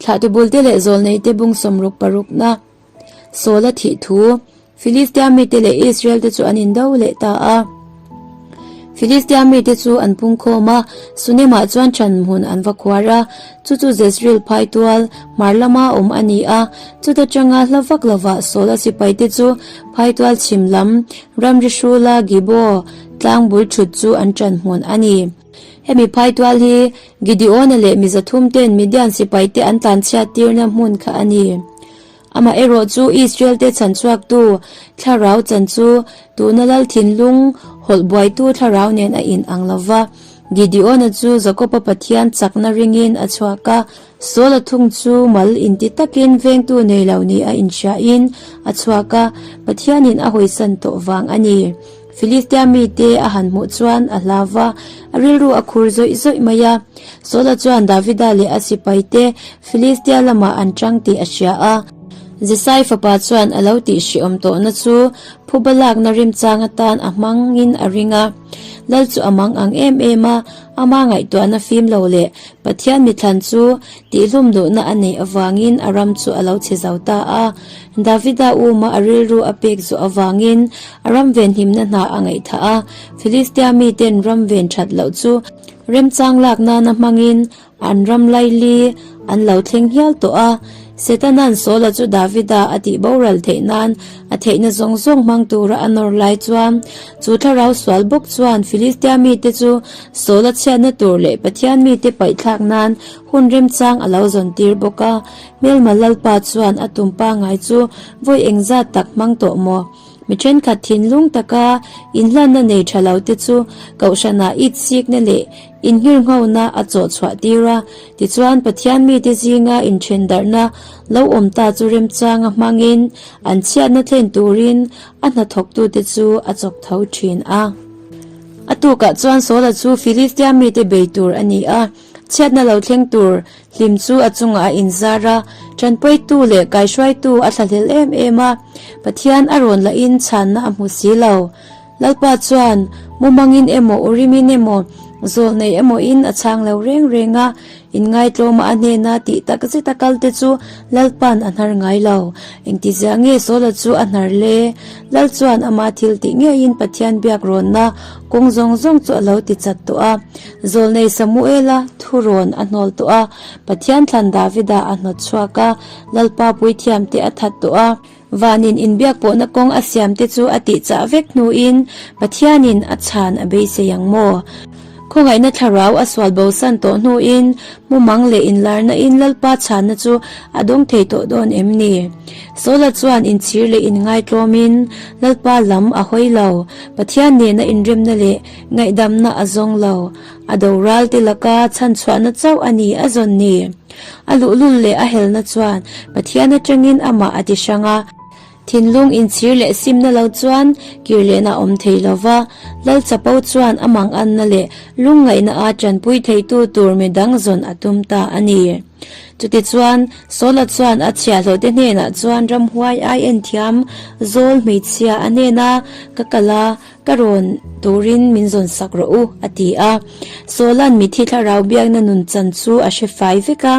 Thlahtu bulte leh zawlneite bung 60 parukna Saul a thih thu Filistia mite leh Israel te chu an indo leh ta a. Filistia mite chu an pungkhawm a, Sunemah chuan ṭhan hmun an va khuar a, chu chu Jezreel phaitual hmar lama awm a ni a. Chuta ṭanga hla vak lovah Saul-a sipaite chu phaitual chhim lam ramri hrula Gibeah tlang bul ṭhut chu an ṭan hmun a ni. Hemi phaitual hi Gideon-a leh mi zathum ten Midian sipaite an tlanchhiat tirna hmun kha a ni. Amaherawh chu Israel-te chhanchhuaktu thlarau chan chu tuna lal thinlung hawlh buaitu thlarau nen a in ang lo va. Gideon-a chu Jakob-a Pathian chakna ringin a chhuak a, Saul-a thung chu mal inti takin vengtu nei lo ni a inhriain a chhuak a, Pathianin a hawisan tawh vang a ni. Filistia mite a han hmuh chuan a hlau va, a rilru a khur zawih zawih mai a. Saula chuan Davida leh a sipaite Filistia lamah an chang tih a hria a. Jesai fapa chuan a lo tih hrehawm tawhna chu phuba lakna remchang atan a hmangin a ring a. Lal chu a mang ang em em a, ama ngaihtuahna fim lo leh Pathian mithlan chu tihlum duhna a neih avangin a ram chu a lo chhe zo ta a. Davida uma a rilru a pek zawh avangin a ram venhimna hna a ngaihthah a, Filistia miten ram ven that loh chu remchang lak nana hmangin an ram laili an lo thleng hial tawh a. Setana'n Saula chu Davida a tih boral theih nan a theihna zawng zawng hmang tura a nawr lai chuan chu thlarau sual bawk chuan Filistia mite chu Saula chhiatna tur leh Pathian mite paihthlak nan hun remchang a lo zawn tir bawk a. Hmelma Lalpa chuan a tum pangngai chu vawi engzat tak hmang tawh maw? Mi thenkhat thinlung taka inhlanna nei tha lo te chu kohhranah itsikna leh inhirnghona a chawh chhuah tir a, tichuan Pathian mite zinga inthendarhna lo awm ta chu remchanga hmangin an chhiatna thlen turin a hnathawktute chu a chawk tho thin a. A tukah chuan Saula chu Filistia mite bei tur a ni a, chhiatna lo thleng tur Hlim chu a chungah a inzar a, tanpuitu leh kaihruaitu a thlahlel em em a, Pathian a rawn lahin chhanna a hmu si lo. Lalpa chuan mumangin emaw urimin emaw zawlnei emawin a chhang lo reng reng a, inngaihtlawma a hnena tih tak zeta kalte chu Lalpa'n a hnar ngai lo. Engtizia nge Saula chu a hnar le? Lal chuan ama thil tih ngeiin Pathian biak rawnna kawng zawng zawng chu a lo ti chat tawh a. Zawlnei Samuela thurawn a hnawl tawh a, Pathian thlan Davida a hnawt chhuak a, Lalpa puithiamte a that tawh a, vanin inbiak pawhna kawng a siamte chu a tihchah vek hnuin Pathianin a chhan a beisei ang maw? Khawngaihna thlarau a sual bosan tawh hnuin mumang leh inlarna in Lalpa chhanna chu a dawng thei tawh dawn em ni? Saula chuan inchhir leh inngaitlawmin Lalpa lam a hawi lo, Pathian nena inremna leh Ngaihdamna a zawng lo. A doral te laka chhanchhuahna chauh a ni a zawn ni. A luhlul leh a helna chuan Pathian atangin amah a ti hrang a. Thinlung inchhir leh simna lo chuan kir lehna a awm thei lo va, Lal Chapo chuan a manganna leh lungngaihna a tanpui theitu tur midang zawn a tum ta a ni. Chutichuan, Saula chuan a chhiahhlawhte hnenah chuan ramhuai ai enthiam zawl hmeichhia a hnena ka kal a, Ka rawn turin min zawn sak rawh u, a ti a. Saula'n mithi thlarau biakna nun chan chu a hre fai vek a.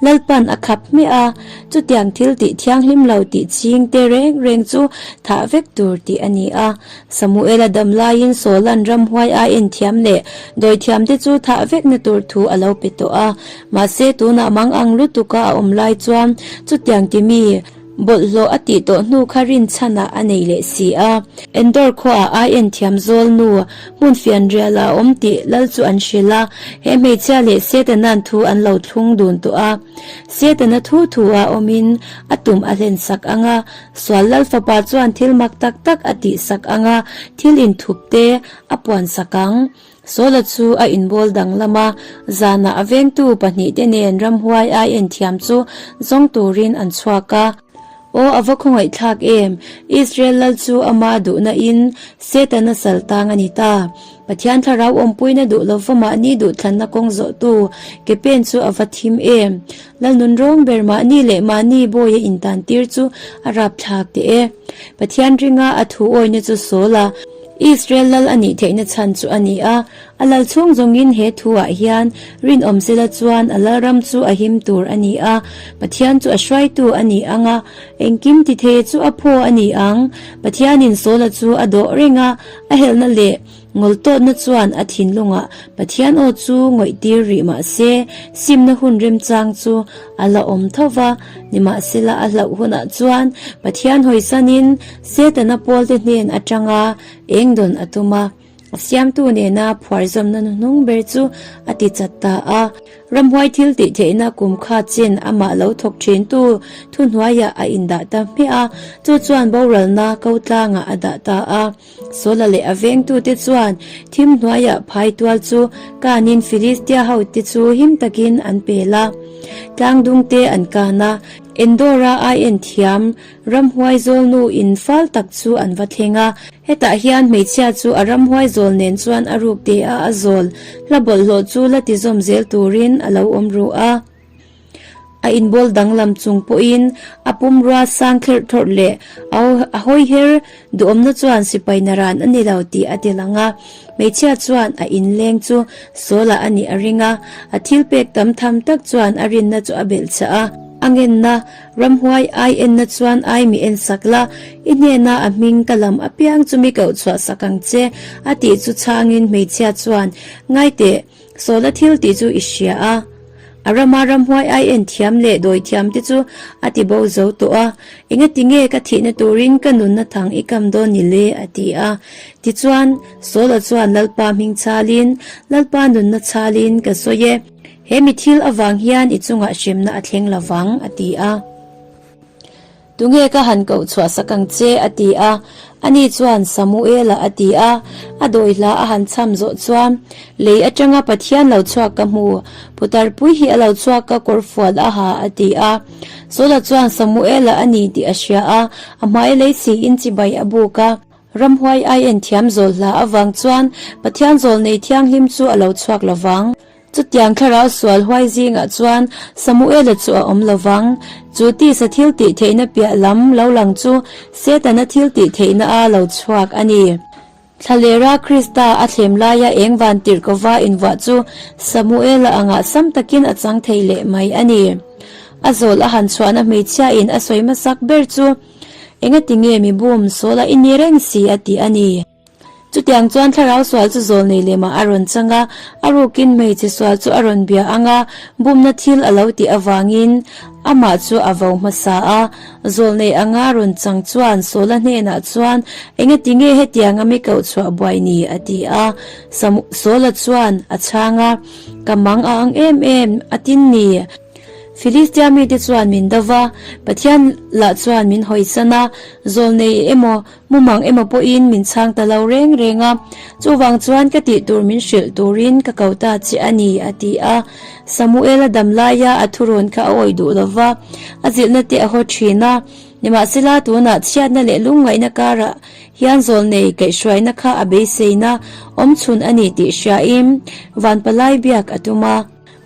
Lalpa'n a khap hmiah a, chutiang thil tih thianghlim lo tih ching te reng reng chu thah vek tur tih a ni a. Samuela dam laiin Saula'n ramhuai a enthiam leh dawithiamte chu thah vekna tur thu a lo pe tawh a. Mahse tunah mang ang lutuka a awm lai chuan chutiang timi Bawlhhlawh a tih tawh hnu kha rinchhanah a nei leh si a. Endor khuaah ai en thiam zawl nu hmun fianrial a awm tih lal chu an hrilh a, he hmeichhia leh Setana'n thu an lo thlung dun tawh a. Setana thu thu a awmin a tum a hlen sak ang a, sual lal fapa chuan thil mak tak tak a tih sak ang a, thil inthup te a puan sak ang. Saula chu a inbawl danglam a, zanah a vengtu pahnihte nen ramhuai ai enthiam chu zawng turin an chhuak a. Aw a va khawngaihthlak em! Israel lal chu ama duhna in Setana sal tang a ni ta. Pathian thlarau awmpuina duh lova mahni duhthlanna kawng zawhtu ke pen chu a va thim em! Lal nun rawng ber mahni leh mahni bawi a intan tir chu a rapthlak teh e. Pathian ringa a thu awina chu Saula, Israel lal a nih theihna chhan chu a ni a. A lal chhung zawngin he thu ah hian rinawm sela chuan a lalram chu a him tur a ni a, Pathian chu a hruaitu a ni ang a, engkim ti thei chu a phaw a ni ang. Pathianin Saula chu a dawh reng a, a helhna leh Ngawltawtna chuan a thinlungah Pathian aw chu ngawihtir rih mah se, simna hun remchang chu a la awm tho va. Nimahsela a hlauh hunah chuan Pathian hawisanin Setana pawlte hnen atanga eng dawn a tum a, a siamtu nena phuarzawmna hnuhnung ber chu a ti chat ta a. Ramhuai thil tih theihna kum kha chin amah lo thawk thintu thuhnuaiah a indah ta hmiah a, chu chuan boralna ko tlangah a dah ta a. Saula leh a vengtute chuan thim hnuaiah phai tual chu kanin Filistia hote chu him takin an pel a. Tlangdungte an kan a, Endora ai en thiam ramhuai zawlnu in fal tak chu an va thleng a. Hetah hian hmeichhia chu a ramhuai zawl nen chuan a ruk te a a zawl hla bawlhhlawh chu la ti zawm zel turin a lo awm ru a. A inbawl danglam chung pawhin a pumrua sang thlerh thawrh leh a hawiher duhawmna chuan sipai naran a ni lo tih a ti lang a. Hmeichhia chuan a inleng chu Saula a nih a ring a, a thil pek tam tham tak chuan a rinna chu a belhchah a. A ngenna, ramhuai ai enna chuan ai mi ensak la, i hnena a hming ka lam apiang chu mi koh chhuah sak ang che, a tih chu chhangin hmeichhia chuan, Ngaiteh, Sawla thil tih chu i hria a. A rama ramhuai ai en thiam leh dawi thiam te chu a ti bo zo tawh a, engati nge ka thihna turin ka nunna thang i kam dawn ni le? a ti a. Tichuan, Sawla chuan Lalpa hming chhalin, Lalpa nunna chhalin ka sawi e. He mi thil avang hian i chungah hremna a thleng lovang, a ti a. Tunge ka han koh chhuah sak ang che? a ti a. Ani chuan, Samuela a ti a. A dawi hla a han chham zawh chuan, Lei atanga Pathian lo chhuak ka hmu, putarpui hi a lo chhuak ka kawrfual a ha a ti a. Saula chuan Samuela a ni tih a hria a, a hmai lei siin chibai a buk a. Ramhuai ai en thiam zawl hla avang chuan Pathian zawlnei thianghlim chu a lo chhuak lovang. Chutiang thlarau sual huai zingah chuan Samuela chu a awm lo vang. Chu tisa thil tih theihna piah lam lo lang chu Setana thil tih theihna a lo chhuak a ni. Thlalera Krista a thlem laia eng van tirhkova invuah chu Samuela angah sam takin a chang thei leh mai a ni. A zawl a han chhuahna hmeichhiain a sawi hmasak ber chu, Engati nge mi bum Saula i ni reng si a ti a ni. Chutiang chuan thlarau sual chu zawlnei lemah a rawn chang a, a rukin hmeichhe sual chu a rawn bia ang a, bumna thil a lo tih avangin amah chu a vo hmasa a. Zawlnei anga rawn chang chuan Saula hnenah chuan, Engati nge hetianga mi koh chhuah buai ni? a ti a. Saula chuan a chhang a, Ka mang a ang em em, a tin ni. Filistia mite chuan min do va, Pathian lah chuan min hawisan a, zawlnei emaw, Mumang emaw pawhin min chhang ta lo reng reng a, chuvang chuan ka tih tur min hrilh turin ka ko ta che a ni, a ti a. Samuel-a dam laia a thurawn kha a awih duh lo va, a zilhna te a haw thin a. Nimahsela, tunah chhiatna leh lungngaihna karah hian zawlnei kaihhruaina kha a beiseina awmchhun a ni tih hriain vanpalai biak a tum a.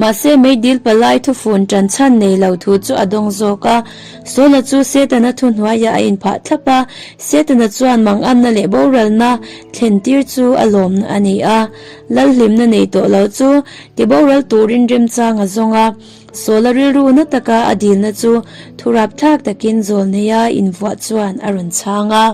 Mahse, meidil palai thufun ṭan chhan nei lo thu chu a dawng zawk a. Saula chu Setana thuhnuaiah a inphah thlap a, Setana chuan manganna leh boralna thlen tir chu a lawmna a ni a. Lalhlimna nei tawh lo chu tiboral turin remchang a zawng a. Saula rilru na taka a dilna chu thurapthlak takin zawlneia invuah chuan a rawn chhang a.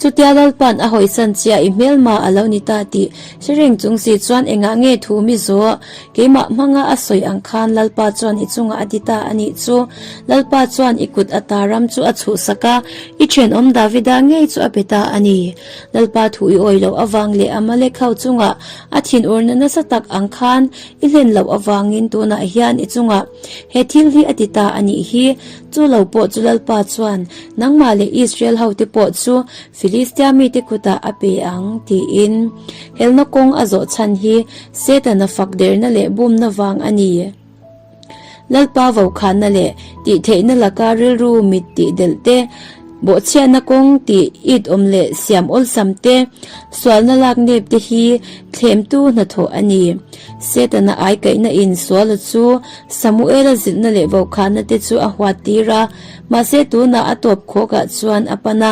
Chutia Lalpa'n a hawisan chiah i hmelma a lo ni ta tih hre reng chung si chuan engah nge thu mi zawh? Keimah hmanga a sawi ang khan Lalpa chuan i chungah a ti ta a nih chu. Lalpa chuan i kut ata ram chu a chhuhsak a, i thenawm Davida ngei chu a pe ta a ni. Lalpa thu i awi loh avang leh Amalek ho chungah a thinurna nasa tak ang khan i hlen loh avangin tunah hian i chungah he thil hi a ti ta a nih hi. Chu lo pawh chu Lalpa chuan nangmah leh Israel hote pawh chu Filistia mite kutah a pe ang, tiin. Helna kawng a zawh chhan hi Setana fak derna leh bumna vang a ni. Lalpa vokhanna leh tihtheihna laka rilru mit tih delh te. Bawhchhiatna kawng tih it awm leh siam awlsam te, sualna lak nep te hi thlemtu hnathawh a ni. Setana aikaihna in suala chu Samuela zilhna leh vaukhana te chu a huat tir a, mahse tunah a tawp khawkah chuan a pan a,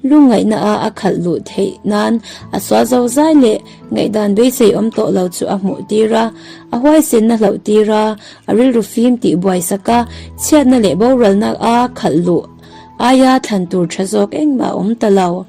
lungngaihna a a khalh luh theih nan a sual zozai leh ngaihdan beisei awm tawh lo chu a hmuh tir a, a huaisenna hlauh tir a, a rilru fim tih buaisak a, chhiatna leh boralna a khalh luh aia thlan tur tha zawk engmah a awm ta lo.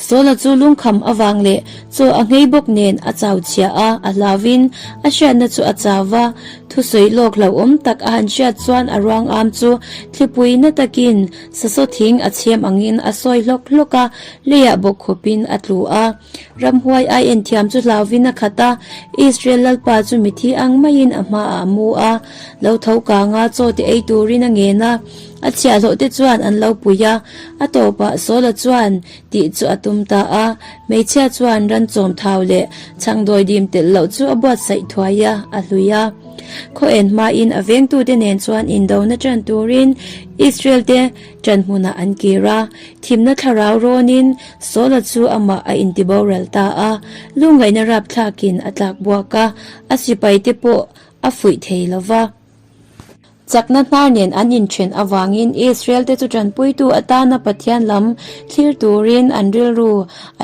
Sawla chu lungkham avang leh chaw a nghei bawk nen a chau chhia a, a hlauvin a hriatna chu a chau va. Thusawi lawk hlauhawm tak a han hriat chuan a ruang am chu thlipui na takin sasaw thing a chhem angin a sawi hlawk hlawk a, leiah bawk khawpin a tlu a. Ramhuai ai enthiam chu hlauvin a khat a, Israel lalpa chu mithi ang maiin a hmaah a mu a. Lo tho kanga chaw te ei turin a ngen a. A chhiahhlawh te chuan an lo pui a, a tawpah Sawla chuan tih chu a tum ta a. Hmeichhia chuan ran chawm thau leh chhangdawi dim telh loh chu a buatsaih thuai a, a hlui a. Khaw en hmain a vengtute nen chuan indona ṭan turin Israel te ṭan hmunah an kir a. Thimna thlarau rawnin Sawla chu amah a intiboral ta a, lungngaihna rapthlakin a tlak buak a, a sipaite pawh a fuih thei lo va. Chakna hnar nen an inthen avangin Israel-te chu tanpuitu atana Pathian lam thlir turin an rilru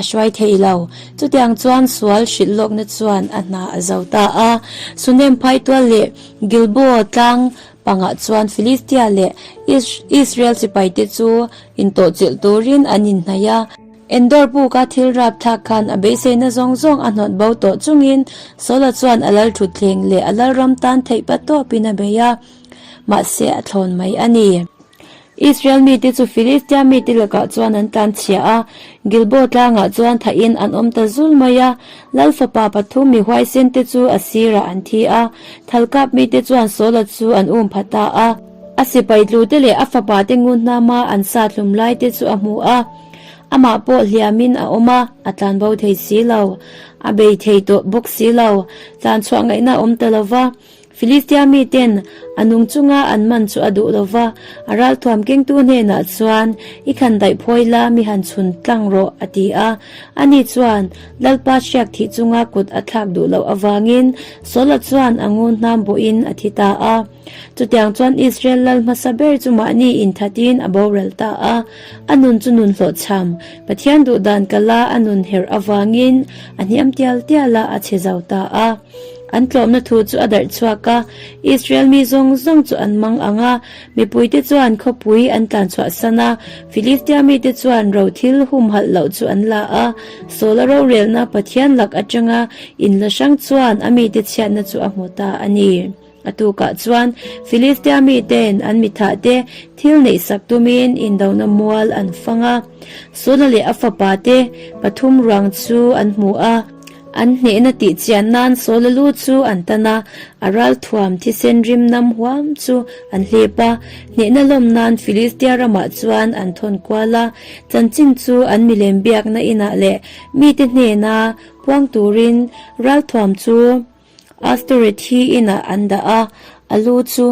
a hruai thei lo. Chutiang chuan sual hrilh lawkna chuan a hna a zo ta a. Sunem phaitual leh Gilboa tlang pangah chuan Filistia leh Israel sipaite chu intawhchilh turin an inhnaih a. Endor buka thil rapthlak khan a beiseina zawng zawng a hnawt bo tawh chungin Saula chuan a lal thutthleng leh a lalram tan theih pa tawpin a bei a, mahse a thlawn mai a ni. Israel mite chu Filistia mite lakah chuan an tlanchhia a, Gilboa tlangah chuan thahin an awm ta zul mai a. Lal fapa pathum mi huaisen te chu a sirah an thi a, thalkap mite chuan Saula chu an um pha ta a. A sipai tlute leh a fapate ngun hnama an sa hlum laite chu a hmu a. Amah pawh hliamin a awm a, a tlanbo thei si lo. A bei thei tawh bawk si lo. Tlan chhuah ngaihna a awm ta lo va. Filistia miten a nung chunga an man chu a duh lo va, a ralthuam kengtu hnenah chuan, I khan daih phawi la, mi han chhun tlang rawh, a ti a. Ani chuan Lalpa hriak thih chunga kut a thlak duh loh avangin Saula chuan a ngun hnam bawhin a thi ta a. Chutiang chuan Israel lal hmasa ber chu mahni inthatin a boral ta a, a nun chu nun hlawhchham, Pathian duh dan kala a nun herh avangin a hniam tial tial a, a chhe zo ta a. An tlawmna thu chu a darh chhuak a, Israel mi zawng zawng chu an mang ang a, mipuite chuan khawpui an tlan chhuahsan a, Filistia mite chuan ro thil humhalh loh chu an la a, Saula rorelna Pathian lak atanga inla hrang chuan a mite chhiatna chu a hmu ta a ni. A tukah chuan Filistia mite'n an mithahte thil neihsak tumin indona mual an fang a. Saula leh a fapate pathum ruang chu an hmu a. An hnehna tih chian nan Saula lu chu an tan a, a ralthuam thisen rim nam huam chu an hlep a. Hnehna lawm nan Filistia ramah chuan an thawn kual a. Chanchin chu an milem biakna inah leh mite hnena puang turin ralthuam chu Astoreth hi inah an dah a, a lu chu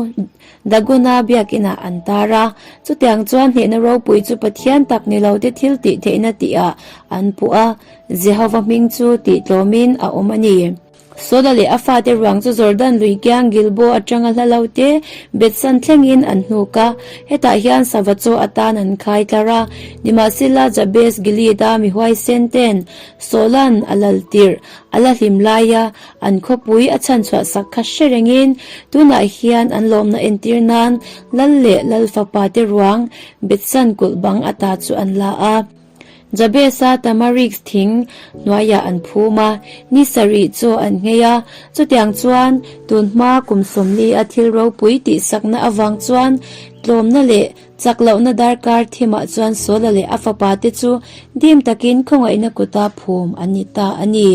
Dagona biakinah an tar a. Chutiang chuan hnehna ropui chu Pathian tak ni lote thil tih theihna tihah an puh a, Jehova hming chu tihtlawmin a awm a ni. Saula leh a fate ruang chu Jordan lui kiang Gilboa atanga hla lo te Bethsan thlengin an hnuk a, hetah hian sava chaw atan an khai tlar a. Nimahsela Jabes Gilead-a mi huaisen ten Saula'n a lal tirh A la hlim laia an khawpui a chhanchhuah sak kha hre rengin tunah hian an lawmna entir nan Lal leh Lal fapa te ruang Bethsan kulh bang ata chu an la a. Jabes-a Tamarix thing hnuaiah an phum a, ni sarih chaw an nghei a. Chutiang chuan tun hma kum 40 a thil ropui tihsakna avang chuan tlawmna leh Chak lohna darkar thimah chuan Saula leh a fapa te chu dim takin khawngaihna kuta phum an ni ta a ni.